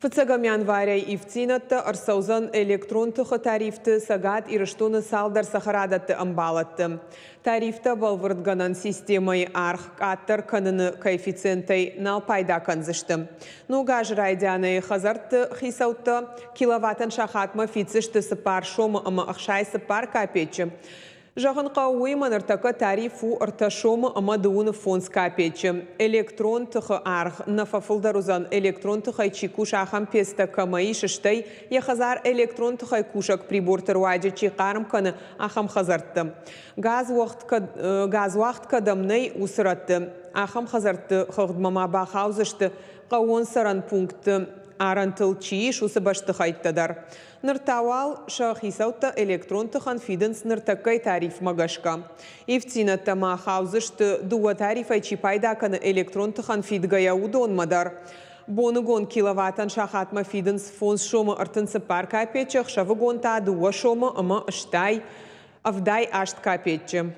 Фыццӕгӕм январӕй ивддзинӕдтӕ ӕрцӕудзӕн электрон тыхы тарифты Цӕгат Ирыстоны цалдӕр цӕхӕрадӕтты ӕмбалӕдты. Тарифтӕ бӕлвырдгӕнӕн системӕйы аргъ къаддӕр кӕныны коэффициентӕй нал пайда кӕндзысты. Ног азы райдианӕй хӕдзӕртты хицӕуттӕ киловаттӕн сахатмӕ фиддзысты 4 сомы ӕмӕ 64 капеччы. Зӕгъын хъӕуы, уыимӕ ныртӕккӕ тариф у 3 сомы ӕмӕ 55 капеччы. Электрон тыхы аргъ нӕ фӕфылдӕр уыдзӕн, электрон тыхӕй чи кусы, ахӕм пецтӕ кӕмӕ ис, стӕй йӕ хӕдзар электрон тыхӕй кусӕг приборты руаджы чи хъарм кӕны, ахӕм хӕдзӕртты. Газ уагъд кӕдӕм нӕй, уыцы рӕтты. Ахӕм хӕдзӕртты хыгъдмӕ ма бахаудзысты хъӕууон цӕрӕн пунктты арӕнтыл чи ис, уыцы бӕстыхӕйттӕ дӕр. Ныр та уал сӕ хицӕуттӕ электрон тыхӕн фидынц ныртӕккӕйы тарифмӕ гӕсгӕ. Ивддзинӕдтӕ ма хаудзысты, дыууӕ тарифӕй чи пайда кӕны электрон тыхӕн фидгӕйӕ, уыдонмӕ дӕр. Боныгон киловаттӕн сахатмӕ фидынц 5 сомы 34 капеччы, ӕхсӕвыгон та 2 сомы ӕмӕ 88 капеччы.